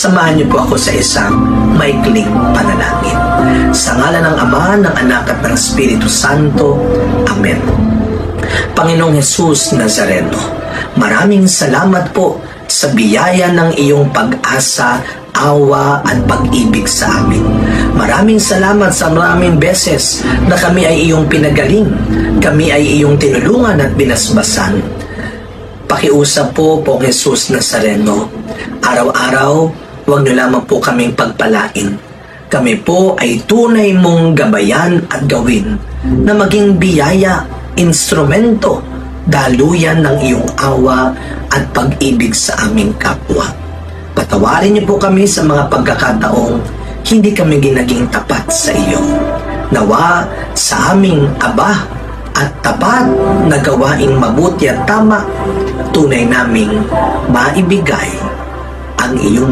Samahan niyo po ako sa isang maikling panalangin. Sa ngalan ng Ama, ng Anak at ng Espiritu Santo. Amen. Panginoong Jesus Nazareno, maraming salamat po sa biyaya ng iyong pag-asa, awa at pag-ibig sa amin. Maraming salamat sa maraming beses na kami ay iyong pinagaling, kami ay iyong tinulungan at binasbasan. Pakiusap po, Pong Jesus Nazareno, araw-araw, huwag niyo lamang po kaming pagpalain. Kami po ay tunay mong gabayan at gawin na maging biyaya, instrumento, daluyan ng iyong awa at pag-ibig sa aming kapwa. Patawarin niyo po kami sa mga pagkakataong hindi kami ginaging tapat sa iyo. Nawa sa aming aba at tapat na gawaing mabuti at tama, tunay naming maibigay ang iyong